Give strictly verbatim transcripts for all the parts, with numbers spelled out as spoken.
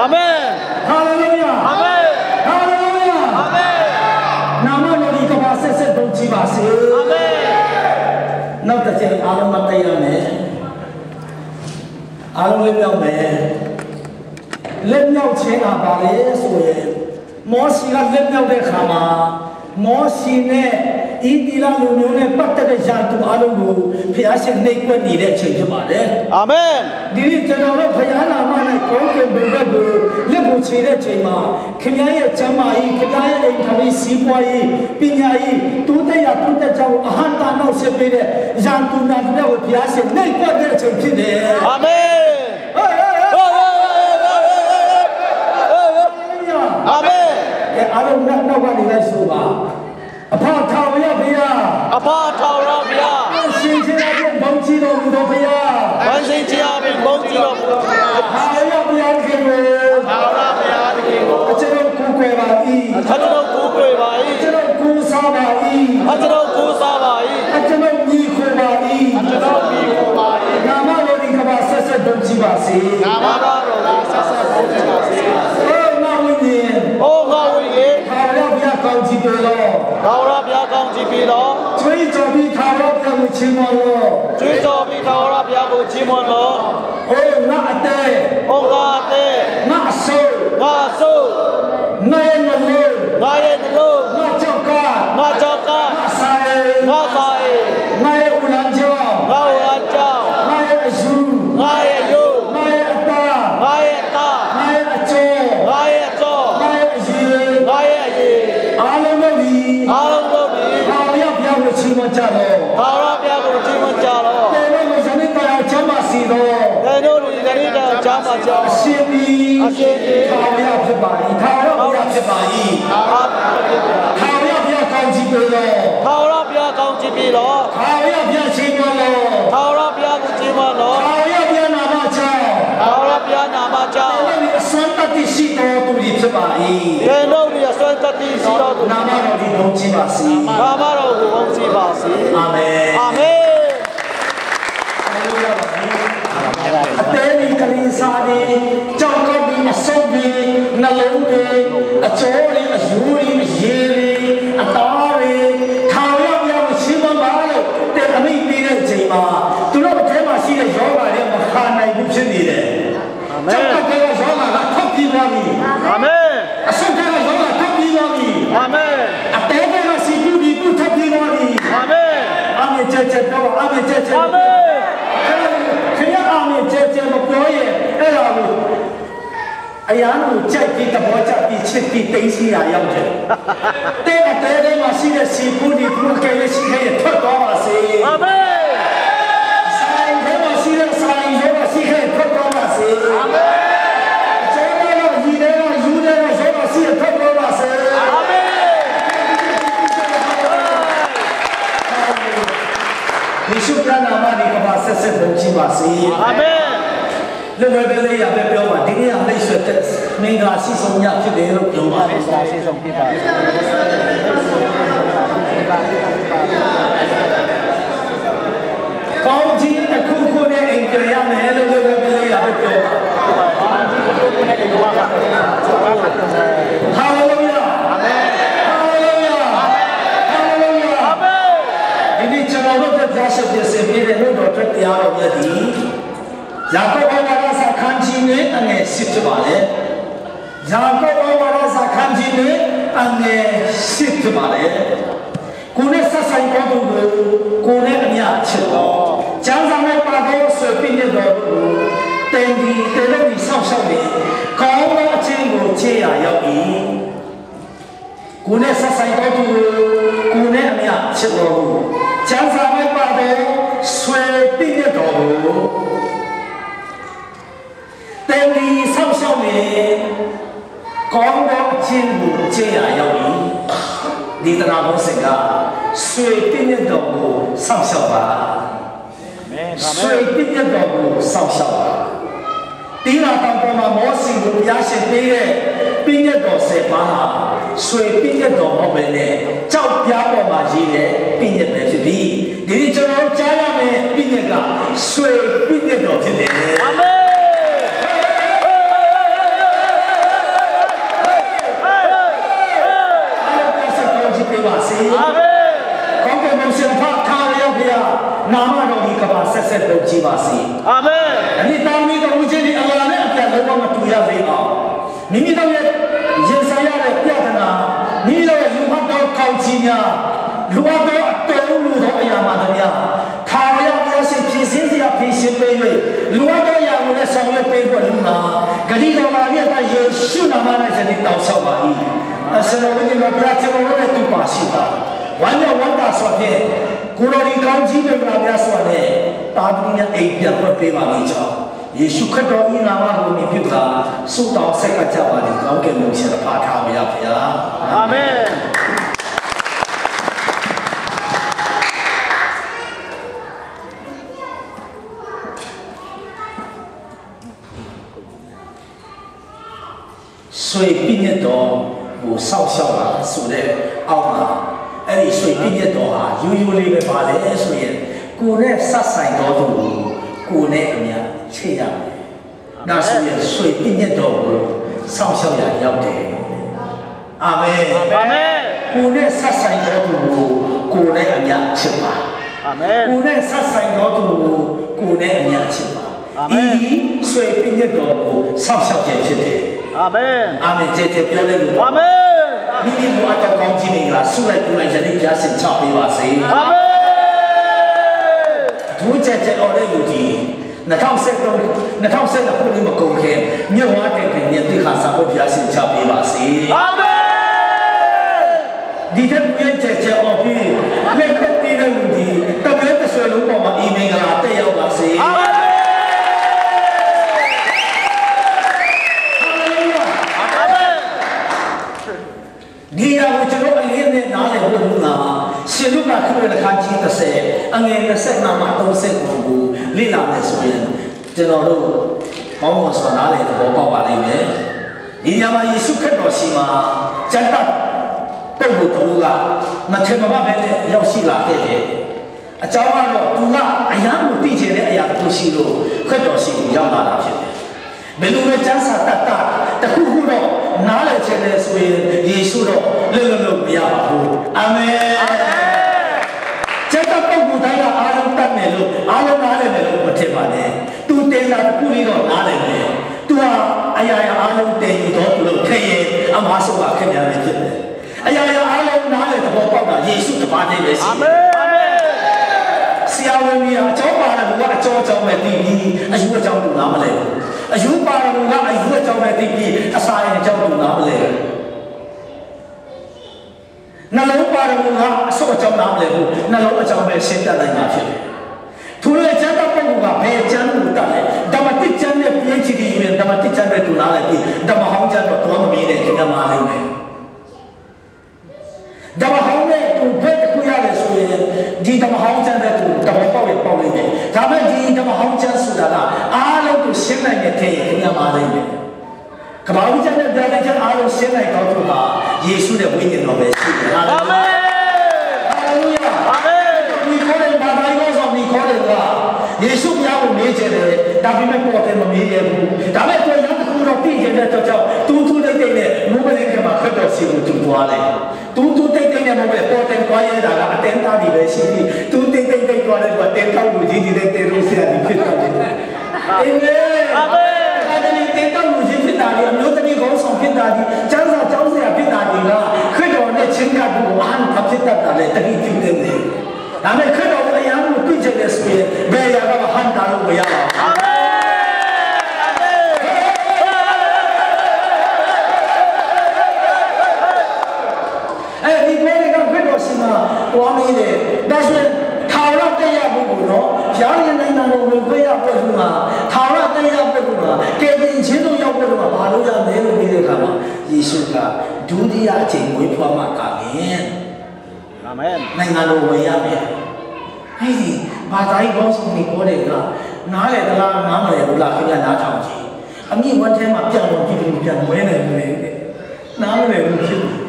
Amen. Halleluia. Amen. Halleluia. Amen. နာမတော်သည်ကမ္ဘာအဆက်ဆက်ဘုန်းကြီးပါစေ။ Amen. နောက်တစ်ကြိမ်အားလုံးမတ်တပ်ရမယ်။ အားလုံးလွတ်မြောက်မယ်။ လွတ်မြောက်ခြင်းဟာဘာလဲဆိုရင် မောရှေကလွတ်မြောက်တဲ့အခါမှာ မောရှေနဲ့ ဣသရေလလူမျိုးနဲ့ပတ်သက်တဲ့ရန်သူအားလုံးကို ဘုရားရှင်နှိပ်ကွပ်နေတဲ့အချိန်ဖြစ်ပါတယ်။ Amen. ဒီနေ့ကျွန်တော်တို့ဘုရားနာမနဲ့ကောင်းကင်ဘုံဘက်ကို လက်ကိုချေတဲ့အချိန်မှာ ခင်ဗျားရဲ့ကျန်းမာရေး၊ ခင်ဗျားရဲ့အိမ်ထောင်ရေး၊ စီးပွားရေး၊ ပညာရေး၊ တိုးတက်ရာတိုးတက်ကြောင်းကို အဟန့်အတားအနှောင့်အယှက်ပေးတဲ့ ရန်သူနာသူများကို ဘုရားရှင်နှိပ်ကွပ်တဲ့အချိန်ဖြစ်တယ်။ Amen. Amen. ကဲ အားလုံးနောက်နောက်ကနေလိုက်ဆိုပါ။ အဖထာဝရဘုရား၊ အဖထာဝရဘုရား၊ သန့်ရှင်းခြင်းအပြင်ဘုန်းကြီးတော်မူသောဘုရား၊ သန့်ရှင်းခြင်းအပြင်ဘုန်းကြီးတော်မူသောဘုရား၊ ထာဝရဘုရားသခင်ကို၊ ထာဝရဘုရားသခင်ကို၊ အကျွန်ုပ်ကိုးကွယ်ပါ၏၊ အကျွန်ုပ်ကိုးကွယ်ပါ၏၊ အကျွန်ုပ်ကိုးစားပါ၏၊ အကျွန်ုပ်ကိုးစားပါ၏၊ အကျွန်ုပ်ညီကိုပါ၏၊ အကျွန်ုပ်ညီကိုပါ၏၊ နာမတော်သည်ကမ္ဘာဆက်ဆက်ဘုန်းကြီးပါစေ။ နာမတော်သည်ဆက်ဆက်ဘုန်းကြီးပါစေ။ အိုးငါဝိညာဉ်၊ အိုးငါဝိညာဉ်၊ ထာဝရဘုရားကောင်းကြီးပေးလော့။ ထာဝရဘုရားကောင်းကြီးပေးလော့။ ကြွေးကြော်ပြီးထာဝရဘုရားကိုချီးမွမ်းလော့။ ကြွေးကြော်ပြီးထာဝရဘုရားကိုချီးမွမ်းလော့။ အိုးငါအသက်၊ အိုးငါအသက်၊ ငါအဆုတ်၊ ငါအဆုတ်၊ ငါရဲ့နှလုံး၊ ငါရဲ့နှလုံး၊ ငါကြောက်က၊ ငါကြောက်က၊ ငါစာအိမ်၊ ငါစာအိမ်၊ ငါရဲ့အိမ်လမ်းကြောင်း၊ ငါအိမ်လမ်းကြောင်း၊ ငါရဲ့အယူ၊ ငါရဲ့အယူ၊ ငါရဲ့အသား၊ ငါရဲ့အသား၊ ငါရဲ့အကျော်၊ ငါရဲ့အကျော်၊ ငါရဲ့အရေး၊ ငါရဲ့အရေး၊ အားလုံးတို့သည်၊ အားလုံးတို့သည်၊ ထာဝရဘုရားကိုချီးမွမ်းကြလော့။ ထာဝရဘုရားကိုချီးမွမ်းကြလော့။ သင်တို့ကိုယနေ့တိုင်အောင်ချမ်းသာစေသော၊ သင်တို့ကိုယနေ့တိုင်အောင်ချမ်းသာစေသော၊ အရှင်သည်၊ အရှင်သည်၊ ထာဝရဖြစ်ပါ၏။ ထာဝရဘုရားဖြစ်ပါ၏။ ထာဝရဘုရားဖြစ်ပါ၏။ ထာဝရဘုရားကောင်းကြီးပေးလော့။ ထာဝရဘုရားကောင်းကြီးပေးလော့။ ထာဝရဘုရားချီးမွမ်းလော့။ ထာဝရဘုရားကိုချီးမွမ်းလော့။ ထာဝရဘုရားနာမကြောင့်၊ ထာဝရဘုရားနာမကြောင့်၊ သင်တို့သည်အစွမ်းသတ္တိရှိသောသူတွေဖြစ်ပါ၏။ သင်တို့သည်အစွမ်းသတ္တိရှိသောသူ၊ နာမတော်သည်ဘုန်းကြီးပါစေ။ နာမတော်ကိုဘုန်းကြီးပါစေ။ အာမင်။ အာမင်။ အသည်းတွေ၊ ကလီစာတွေ၊ ကျောက်ကပ်တွေ၊ အဆုတ်တွေ၊ နှလုံးတွေ၊ အကျော်တွေ၊ အယူတွေ၊ အရည်တွေ၊ အသားတွေ၊ ထာဝရဘုရားကိုချီးမွမ်းပါလို့ သင်အမိန့်ပေးတဲ့အချိန်မှာ သူတို့အထဲမှာရှိတဲ့ရောဂါတွေမခံနိုင်ဘူးဖြစ်နေတယ်။ အာမင်။ ကျောက်ကပ်ထဲကရောဂါကထွက်ပြေးသွားပြီ။ အာမင်။ အဆုတ်ထဲကရောဂါထွက်ပြေးသွားပြီ။ အာမင်။ အသည်းထဲကဆံပူတွေ သူ့ထွက်ပြေးသွားပြီ။ အာမင်။ အာမင်ကျယ်ကျယ်ပြောပါ။ အာမင်ကျယ်ကျယ်။ အာမင်။ ခင်ဗျား ခင်ဗျားအာမင်ကျယ်ကျယ်မပြောရင် အဲ့ဒါကို အရန်ကိုကြိုက်ပြီး သဘောကျပြီး ချစ်ပြီး သိမ်းဆည်းရာရောက်တယ်။ သင့်အသည်းထဲမှာရှိတဲ့ဆံပူတွေ သူအကယ်၍ရှိခဲ့ရင် ထွက်သွားပါစေ။ အာမင်။ ဆံထဲမှာရှိတဲ့ဆံရောဂါရှိခဲ့ရင် ထွက်သွားပါစေ။ အာမင်။ အကျောထဲက အရည်ထဲက ယူထဲက ရောဂါရှိရင် ထွက်သွားပါစေ။ အာမင်။ ယေရှုခရစ်နာမသည် ကမ္ဘာအဆက်ဆက်ဘုန်းကြီးပါစေ။ အာမင်။ လက်ဝဲဘက် လက်ယာဘက် ပြောပါ။ ဒီနေ့ဟာ မိတ်ဆွေအတွက် မင်္ဂလာရှိဆုံးညဖြစ်တယ်လို့ ပြောပါ။ မင်္ဂလာရှိဆုံးဖြစ်ပါတယ်။ ကောင်းခြင်းတစ်ခုခုနဲ့ အိမ်ပြန်ရမယ်လို့ လက်ဝဲဘက် လက်ယာဘက် ပြောပါ။ Hallelujah. Hallelujah. Hallelujah. ဒီနေ့ ကျွန်တော်တို့အတွက် ဘုရားရှင်ပြင်ဆင်ပေးတဲ့ နှုတ်တော်ထွက်တရားတော်မြတ်သည် ယာကုပ်ဩဝါဒစာ ခန်းကြီးနှစ် အငယ်ရှစ် ဖြစ်ပါတယ်။ ယာကုပ်ဩဝါဒစာ ခန်းကြီးနှစ် အငယ်ရှစ် ဖြစ်ပါတယ်။ ကိုယ်နဲ့ဆက်ဆံသောသူကို ကိုယ်နဲ့အမျှချစ်လော့။ ကျမ်းစာ၌ပါသော ဆွေသင့်မြတ်တော်တို့ကို သင်သည် သင်တို့သည် စောင့်ရှောက်လျှင် ကောင်းသောအကျင့်ကို ကျင့်ရာရောက်၏။ ကိုယ်နဲ့ဆက်ဆံသောသူကို ကိုယ်နဲ့အမျှချစ်တော်မူ။ ကျမ်းစာ၌ပါသော ဆွေသင့်မြတ်တော်ကို သင်သည်စောင့်ရှောက်လျှင် ကောင်းသောအကျင့်ကို ကျင့်ရာရောက်၏။ ဒေသနာပေါင်းစင်က ဆွေသင့်မြတ်တော်ကို စောင့်ရှောက်ပါ။ ဆွေသင့်မြတ်တော်ကို စောင့်ရှောက်ပါ။ သီလတောင်ပေါ်မှာ မောရှေကို ဘုရားရှင်ပေးတဲ့ ပညတ်တော်ဆယ်ပါးဟာ ဆွေပညတ်တော်မဟုတ်ဘဲနဲ့ ကျောက်ပြားပေါ်မှာရေးတဲ့ ပညတ်ပဲဖြစ်ပြီး ဒီနေ့ကျွန်တော်တို့ကြားရမယ့် ပညတ်က ဆွေပညတ်တော်ဖြစ်တယ်။ အာမင်။ မိမိတို့ရဲ့ ရင်ဆိုင်ရတဲ့ ပြဿနာ၊ မိမိတို့ရဲ့ လိုအပ်သော ကောင်းချီးများ၊ လိုအပ်သော အတော်လူသော အရာမှန်သမျှ၊ ထာဝရဘုရားရှင် ဖြေရှင်းစရာ ဖြေရှင်းပေး၍ လိုအပ်သော အရာကိုလည်း ဆောင်ရွက်ပေးဖို့ လူနာ၊ ဂတိတော်မှာ မြတ်သား ယေရှုနာမ၌ ယနေ့ တောင်းလျှောက်ပါ၏။ အရှင်တော်ဝိညာဉ်တော်ဘုရား ကျွန်တော်တို့နဲ့ သူပါရှိပါ။ ဝမ်းမြောက်ဝမ်းသာစွာဖြင့် ကိုယ်တော်ဒီကောင်းကြီးမင်္ဂလာများစွာနဲ့ သားသမီးများ အိမ်ပြန်လွှတ်ပေးပါမိကြောင်း ယေရှုခရစ်တော်၏နာမကို အမှီပြုကာ ဆုတောင်းဆက်ကပ်ကြပါသည်။ ကောင်းကင်ဘုံရှင်သခင် ထာဝရဘုရား။ အာမင်။ ဆွေပြည့်ညတ်တော်ကို စောင့်ရှောက်ပါဆိုတဲ့အောက်မှာ အဲ့ဒီဆွေပြည့်ညတ်တော်ဟာ ရိုးရိုးလေးပဲ ဘာလဲဆိုရင် ကိုယ်နဲ့ဆက်ဆိုင်သောသူကို ကိုယ်နဲ့အမျှချစ်ရမယ်။ ဒါဆိုရင် ဆွေပြည့်ညတ်တော်ကို စောင့်ရှောက်ရာရောက်တယ်။ အာမင်။ အာမင်။ ကိုယ်နဲ့ဆက်ဆိုင်သောသူကို ကိုယ်နဲ့အမျှချစ်ပါ။ အာမင်။ ကိုယ်နဲ့ဆက်ဆိုင်သောသူကို ကိုယ်နဲ့အမျှချစ်ပါ။ အာမင်။ ဒီသည် ဆွေပြည့်ညတ်တော်ကို စောင့်ရှောက်ခြင်းဖြစ်တယ်။ အာမင်။ အာမင်။ ကျယ်ကျယ်ပြောတဲ့လူ။ အာမင်။ မိမိလိုအပ်သော ကောင်းချီးမင်္ဂလာ ဆုလိုက်ပူလိုက် ယနေ့ ဘုရားရှင် ချပေးပါစေ။ အာမင်။ အထူးကျယ်ကျယ်အော်တဲ့လူဒီ နှစ်ထောင့်ဆယ့်သုံး၊ နှစ်ထောင့်ဆယ့်နှစ်ခုနှစ် မကုန်ခင် မြို့ဝါတင်တင် မြတ်သစ်ခါစားဖို့ ဘုရားရှင် ချပေးပါစေ။ အာမင်။ ဒီထက်ပို၍ ကျယ်ကျယ်အော်ပြီး လက်ထက်သေးတဲ့လူဒီ တမဲတစ်ဆွေလုံးပေါ်မှာ အီမင်္ဂလာ တက်ရောက်ပါစေ။ အာမင်။ ဟာလေလုယာ။ အာမင်။ ဒီအရာကို ကျွန်တော် အလေးအနက် နားလည်ဖို့လိုတာ၊ ရှင်လုကာ ခရစ်ဝင် အခန်းကြီးတစ်ဆယ် အငယ် နှစ်ဆယ့်ငါးမှ သုံးဆယ့်ကို လေ့လာမယ်ဆိုရင် ကျွန်တော်တို့ ကောင်းမွန်စွာ နားလည်သဘောပေါက်ပါလိမ့်မယ်။ ဒီနေရာမှာ ယေရှုခရစ်တော်ဆီမှာ ကျမ်းတတ်ပုဂ္ဂိုလ်တစ်ဦးက မထင်မှတ်ဘဲနဲ့ ရောက်ရှိလာခဲ့တယ်။ အကြောင်းကတော့ သူက အရမ်းကို သိချင်တဲ့ အရာတစ်ခုရှိလို့ ခရစ်တော်ဆီကို ရောက်လာတာဖြစ်တယ်။ ဘယ်လိုပဲ ကျမ်းစာတတ်တတ် တစ်ခုခုတော့ နားလည်ချင်တယ်ဆိုရင် ယေရှုတော့ လွတ်လွတ်လွတ် မရပါဘူး။ အာမင်။ အာမင်။ ကျမ်းတတ်ပုဂ္ဂိုလ်တိုင်းက အားလုံးတတ်မယ်လို့ အားလုံးနားလည်မယ်လို့ မထင်ပါနဲ့။ သူသင်တာတစ်ခုလေးတော့ နားလည်မယ်။ သူဟာ အရာရာအားလုံး သယ်ယူသောသူလို့ ထင်ရင် အမှားဆုံးပါ ခင်ဗျားပဲ ဖြစ်တယ်။ အရာရာအားလုံး နားလည်သဘောပေါက်တာ ယေရှုတစ်ပါးတည်းပဲရှိတယ်။ အာမင်။ ဆရာဝန်ကြီးက အကျောင်းပါတဲ့လူက အကျောင်းအကြောင်းပဲသိပြီး အရိုးအကြောင်း သူနားမလည်ဘူး။ အရိုးပါတဲ့လူက အရိုးအကြောင်းပဲသိပြီး အစာအိမ်အကြောင်း သူနားမလည်ဘူး။ နှလုံးပါတဲ့လူက အဆုတ်အကြောင်း နားမလည်ဘူး။ နှလုံးအကြောင်းပဲ ရှင်းပြနိုင်မှာဖြစ်တယ်။ ထို့အကျမ်းတတ်ပုဂ္ဂိုလ်က ဘယ်ကျမ်းကိုတတ်လဲ။ ဓမ္မသစ်ကျမ်းနဲ့ ပီႇအꯩချ်ချ်တီႇ ယူရင် ဓမ္မသစ်ကျမ်းပဲ သူနားလည်ပြီး ဓမ္မဟောင်းကျမ်းတော့ သူက မမေးနဲ့ ခင်ဗျား မှားလိမ့်မယ်။ ဓမ္မဟောင်းနဲ့ သူဘွဲ့တစ်ခုရတယ်ဆိုရင် ဒီဓမ္မဟောင်းကျမ်းပဲ သူသဘောပေါက်ရင် ပေါက်လိမ့်မယ်။ ဒါပေမဲ့ ဒီဓမ္မဟောင်းကျမ်းဆိုတာက အားလုံးကို ရှင်းနိုင်တယ်ထင်ရင် ခင်ဗျား မှားလိမ့်မယ်။ ကမ္ဘာဦးကျမ်းနဲ့ ဗျာဒိတ်ကျမ်း အားလုံး ရှင်းနိုင်သောသူဟာ ယေရှုနဲ့ ဝိညာဉ်တော်ပဲရှိတယ်။ အာမင်။ ဟာလေလုယာ။ အာမင်။ နီကိုဒေးမူ၊ ဘာသာရေးခေါင်းဆောင် နီကိုဒေးမူက ယေရှုဘုရားကို မေးချင်တယ်။ ဒါပေမဲ့ ပေါ်တယ် မမေးရဲဘူး။ ဒါပေမဲ့ သူက လမ်းတစ်ခုတော့ သိချင်တဲ့အတွက်ကြောင့် တူးတူးတိတ်တိတ်နဲ့ မိုးမလင်းခင်မှာ ခရစ်တော်ဆီကို သူသွားတယ်။ တူးတူးတိတ်တိတ်နဲ့ မိုးမလင်း၊ ပေါ်တယ် သွားရဲတာက အသင်းသားတွေပဲရှိပြီး တူးတိတ်တိတ်တိတ်သွားတဲ့သူက သင်းထောက်လူကြီးတွေနဲ့ သင်းအုပ်ဆရာတွေ ဖြစ်သွားတယ်။ အာမင်။ အာမင်။ ဒါကြောင့် သင်းထောက်လူကြီးဖြစ်တာတွေ၊ အမျိုးသမီးခေါင်းဆောင်ဖြစ်တာတွေ၊ ကျမ်းစာကျောင်းဆရာဖြစ်တာတွေက ခရစ်တော်နဲ့ ချဉ်းကပ်မှုကို အဟန့်အတားဖြစ်တတ်တာလည်း သတိပြုသင့်တယ်။ ဒါပေမဲ့ ခရစ်တော်ကို အရမ်းကို သိချင်တယ်ဆိုရင် ဘယ်အရာကမှ ဟန့်တားလို့မရပါဘူး။ အာမင်။ အာမင်။ အဲဒီပွဲတွေက ခရစ်တော်ဆီမှာ သွားမေးတယ်။ ဒါဆိုရင် ထာဝရတက်ရောက်ဖို့ကိုတော့ ဘုရားရဲ့နိုင်ငံတော် ဝင်ခွင့်ရဖို့မှာ၊ ထာဝရတက်ရောက်ဖို့မှာ၊ ကယ်တင်ခြင်းသို့ ရောက်ဖို့မှာ ဘာလုပ်ရမလဲလို့ မေးတဲ့အခါမှာ ယေရှုက ဒုတိယအကြိမ် မွေးဖွားမှသာလျှင် အာမင်။ နိုင်ငံတော်ဝင်ရမယ်။ ဟဲ့၊ ဘာသာရေးခေါင်းဆောင်တွေ ပြောတယ်က နားလည်သလား၊ နားမလည်ဘူးလား၊ ခင်ဗျား နားထောင်ကြည့်။ အမိဝမ်းထဲမှာ ပြန်ဝင်ပြီး ပြန်ဝင်နေတယ်။ နားမလည်ဘူးဖြစ်နေ။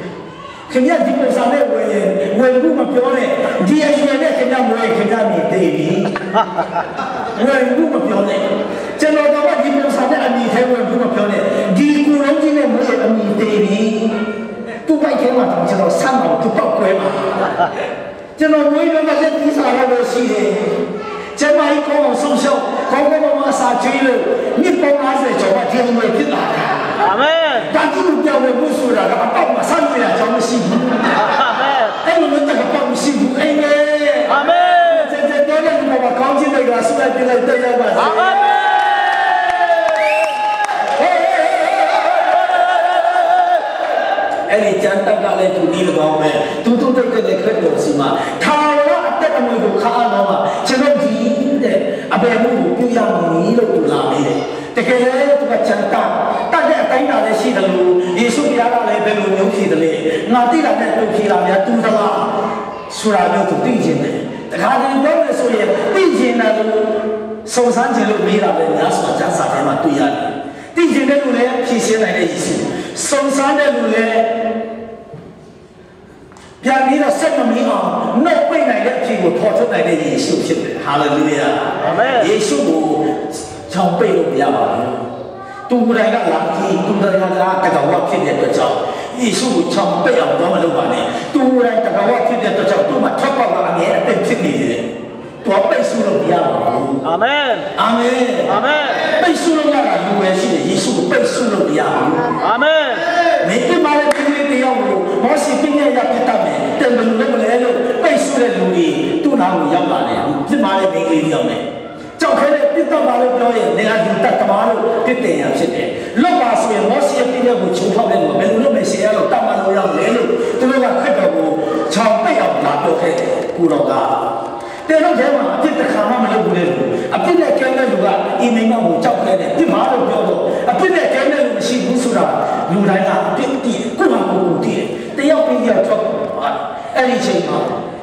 ခင်ဗျား ဒီပုံစံနဲ့ ဝင်ရင်၊ ဝင်ဘူးမပြောနဲ့၊ ဒီအရွယ်နဲ့ ခင်ဗျား ဝင်ရင် ခင်ဗျား အမိသေပြီ။ ဝင်ဘူးမပြောနဲ့။ ကျွန်တော်တောင်မှ ဒီပုံစံနဲ့ အမိထဲ ဝင်ဘူးမပြောနဲ့၊ ဒီကိုယ်လုံးကြီးနဲ့ ဝင်ရင် အမိသေပြီ။ သူ့ဗိုက်ထဲမှာတောင် ကျွန်တော် ဆန့်အောင် သူပောက်ကွဲမှာ။ ကျွန်တော် မွေးတုန်းက လက်သီးစာရွက်ပဲရှိတယ်။ ကျန်းမာရေးကောင်းအောင် စောင့်ရှောက်၊ ကောင်းကောင်းမွန်မွန် အစာကျွေးလို့ နှစ်ပေါင်းငါးဆယ်ကျော်မှ ဒီအရွယ်ဖြစ်လာတာ။ အာမင်။ ဒါ အမျက်မူးဆိုတာက အပေါက်မှာ စမ်းသပ်စရာအကြောင်းမရှိဘူး။ အာမင်။ အဲ့လိုမျိုး တကပေါက်မရှိဘူး။ အာမင်။ အာမင်။ ကျယ်ကျယ်ပြောတဲ့လူပေါ်မှာ ကောင်းချီးမင်္ဂလာ ဆုလိုက်ပေးလိုက် တက်ရောက်ပါစေ။ အာမင်။ အဲ့ဒီကျမ်းသက်ကလည်း ထိုနည်းလည်းကောင်းပဲ၊ သူတို့သိတဲ့ခရစ်တော်စီမှာ ထာဝရအသက်အမွေကို ခံအပ်သောအခါ ကျွန်ုပ်သည်တဲ့ အဘယ်အမှုကို ပြုရမည်နည်းလို့ သူလာမေးတယ်။ တကယ်လည်း သူက ကျမ်းသတ်၊ သတ်တဲ့အတိုင်းအတာလည်း ရှိသလို၊ ယေရှုဘုရားကလည်း ဘယ်လိုမျိုးဖြေသလဲ၊ ငါသိတာနဲ့ သူဖြေတာများ တူသလားဆိုတာမျိုး သူသိချင်တယ်။ တခါတလေပြောမယ်ဆိုရင် သိချင်တယ်လို့ စုံစမ်းချင်လို့ မေးတာပဲ များစွာ ကျမ်းစာထဲမှာ တွေ့ရတယ်။ သိချင်တဲ့လူလည်း ဖြေရှင်းနိုင်တဲ့ယေရှု၊ စုံစမ်းတဲ့လူလည်း ပြန်ပြီးတော့ စိတ်မမီးအောင် နှုတ်ပိတ်နိုင်တဲ့ အဖြေကို ဖော်ထုတ်နိုင်တဲ့ ယေရှုဖြစ်တယ်။ ဟာလေလုယာ။ အာမင်။ ယေရှုကို ချောင်ပိတ်လို့ မရပါဘူး။ သူကိုယ်တိုင်က လမ်းဖြစ်၊ သူကိုယ်တိုင်က တံခါးဝဖြစ်တဲ့အတွက်ကြောင့် ယေရှုကို ချောင်ပိတ်အောင် သွားမလုပ်ပါနဲ့။ သူကိုယ်တိုင် တံခါးဝဖြစ်တဲ့အတွက်ကြောင့် သူ့မှာ ထွက်ပေါက်ကအမြဲအသင့် ဖြစ်နေတယ်။ သွားပိတ်ဆို့လို့ မရပါဘူး။ အာမင်။ အာမင်။ အာမင်။ ပိတ်ဆို့လို့ရတာ လူပဲရှိတယ်။ ယေရှုကို ပိတ်ဆို့လို့မရဘူး။ အာမင်။ မင်းဖြစ်မှားတဲ့ မိန်းကလေးတစ်ယောက်ကို မောရှေပညတ်အရ ပစ်သတ်မယ်။ သင်ဘယ်လိုလုပ်မလဲလို့ ပိတ်ဆို့တဲ့လူတွေ သူ့နားကို ရောက်လာတယ်။ ဖြစ်မှားတဲ့ မိန်းကလေးတစ်ယောက်နဲ့ ကျောက်ခဲနဲ့ ပစ်သတ်ပါလို့ ပြောရင် နင်က လူသတ်သမားလို့ ပြစ်တင်ရန်ဖြစ်တယ်။ လုပ်ပါဆိုရင် မောရှေရဲ့ပညတ်ကို ချိုးဖောက်တဲ့လူက ဘယ်လိုလုပ်မယ် ရှင်းရလို့ သတ်မှတ်လို့ရမလဲလို့ သူတို့က ခရစ်တော်ကို ချောင်ပိတ်အောင် လာပြောခဲ့တယ်။ ကိုယ်တော်က သင်တို့ထဲမှာ အပြစ်တစ်ခါမှ မလုပ်ဘူးတဲ့လူ၊ အပြစ်နဲ့ကင်းတဲ့လူက ဤမိန်းမကို ကျောက်ခဲနဲ့ ပစ်ပါလို့ ပြောတော့ အပြစ်နဲ့ကင်းတဲ့လူ မရှိဘူးဆိုတာ လူတိုင်းက အပြစ်သိတယ်။ ကိုယ့်ဟာကိုယ် ကိုယ်သိတယ်။ တစ်ယောက်ပြီးတစ်ယောက် ထွက်ပေါ်သွားတယ်။ အဲ့ဒီအချိန်မှာ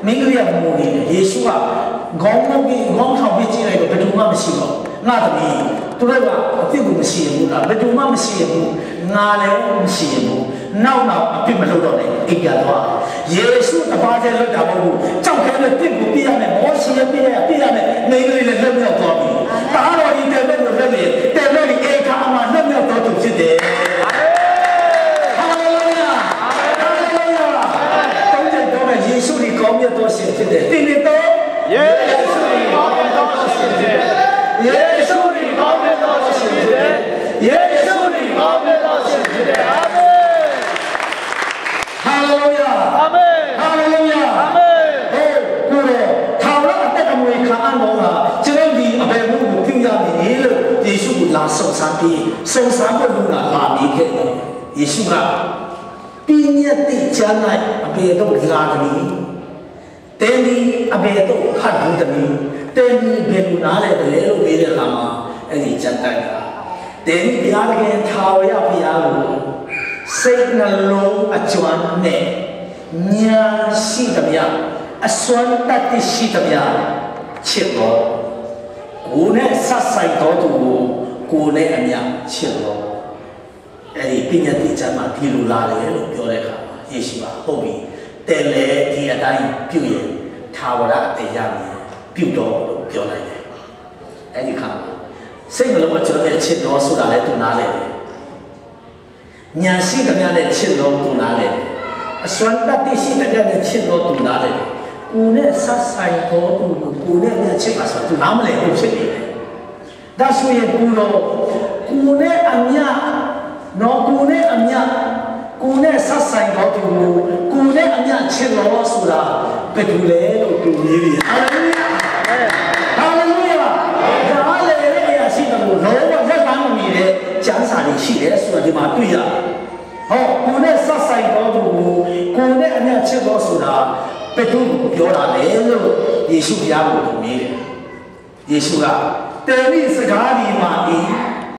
မိန်းကလေးက ငိုနေတယ်။ ယေရှုက ခေါင်းငုံ့ပြီး ခေါင်းထောင်ပြီး ကြည့်လိုက်တော့ ဘယ်သူမှ မရှိတော့ဘူး။ ငါ့သမီး၊ သူတို့က အပြစ်ကို မစီရင်ဘူးလား။ ဘယ်သူမှ မစီရင်ဘူး။ ငါလည်း မစီရင်ဘူး။ နောက်နောင် အပြစ်မလုပ်တော့နဲ့။ အိမ်ပြန်သွား။ ယေရှုတစ်ပါးတည်း လွတ်တာမဟုတ်ဘူး။ ကျောက်ခဲနဲ့ ပစ်ကိုပစ်ရမယ်။ မောရှေရဲ့ပညတ် ပစ်ရမယ်။ မိန်းကလေးလည်း လွတ်မြောက်သွားပြီ။ သားတော်ဒီ တဲဘက်ကို လွတ်ရင် တဲဘက်ဒီ အခါအမှာ လွတ်မြောက်သောသူ ဖြစ်တယ်။ ဟာလေလုယာ။ ဟာလေလုယာ။ သုံးချက်ပြောမယ်။ ယေရှုသည် ကောင်းမြတ်သောရှင် ဖြစ်တယ်။ တစ်၊ နှစ်၊ သုံး။ ယေရှုသည် ကောင်းမြတ်သောရှင် ဖြစ်တယ်။ ယေရှုသည် ကောင်းမြတ်သောရှင် ဖြစ်တယ်။ ယေရှုသည် ကောင်းမြတ်သောရှင် ဖြစ်တယ်။ အာမင်။ ဟာလေလုယာ။ အာမင်။ ဟာလေလုယာ။ အာမင်။ ဟေး၊ ကိုယ်တော်၊ ထာဝရအသက်အမွေ ခံအပ်သောအခါ ကျွန်ုပ်သည် အဘယ်အမှုကို ပြုရမည်နည်းလို့ ယေရှုကို လာစုံစမ်းပြီး၊ စုံစမ်းဖို့ လူက လာမေးခဲ့တယ်။ ယေရှုက ပညတ်သစ်ကျမ်း၌ အဘယ်သို့ လာသနည်း။ သင်သည် အဘယ်သို့ ဖတ်ဘူးသနည်း။ သင်သည် ဘယ်လို နားလည်သလဲလို့ မေးတဲ့အခါမှာ အဲ့ဒီကျမ်းသတ်က သင်သည် ဘုရားသခင် ထာဝရဘုရားကို စိတ်နှလုံးအစွမ်းနဲ့ ဉာဏ်ရှိသမျှ၊ အစွမ်းတတ္တိရှိသမျှ ချစ်လော့။ ကိုယ်နှင့်စပ်ဆိုင်သောသူကို ကိုယ်နှင့်အမျှ ချစ်လော့။ အဲ့ဒီပညတ်သစ်ကျမ်းမှာ ဒီလိုလာတယ်လို့ ပြောတဲ့အခါမှာ ယေရှုက ဟုတ်ပြီ၊ သင်လည်း ဒီအတိုင်းပြုရင် ထာဝရအသက်ရမည်၊ ပြုတော့လို့ ပြောလိုက်တယ်။ အဲ့ဒီအခါမှာ စိတ်နှလုံးအစွမ်းနဲ့ ချစ်လော့ဆိုတာလည်း သူနားလည်တယ်။ ဉာဏ်ရှိသမျှနဲ့ ချစ်လော့ သူနားလည်တယ်။ အစွမ်းတတ္တိရှိသမျှနဲ့ ချစ်လော့ သူနားလည်တယ်။ ကိုယ်နဲ့စပ်ဆိုင်သောသူကို ကိုယ်နဲ့အမျှချစ်ပါဆိုတာ သူနားမလည်ဘူး ဖြစ်နေတယ်။ ဒါဆိုရင် ကိုယ်တော်၊ ကိုယ်နဲ့အမျှ၊ နော်၊ ကိုယ်နဲ့အမျှ၊ ကိုယ်နဲ့စပ်ဆိုင်သောသူကို ကိုယ်နဲ့အမျှ ချစ်လော့ဆိုတာ ဘယ်သူလဲလို့ သူမေးပြီ။ ဟာလေလုယာ။ ဟာလေလုယာ။ နားလည်တဲ့အရာရှိသလို လုံးဝလက်လှမ်းမမီတဲ့ ကျမ်းစာတွေ ရှိတယ်ဆိုတာ ဒီမှာတွေ့ရတယ်။ ဟော၊ ကိုယ်နဲ့စပ်ဆိုင်သောသူကို ကိုယ်နဲ့အမျှ ချစ်လော့ဆိုတာ ဘယ်သူ့ကို ပြောတာလဲလို့ ယေရှုဘုရားကို သူမေးတယ်။ ယေရှုက သင်၏စကားသည် မှန်၏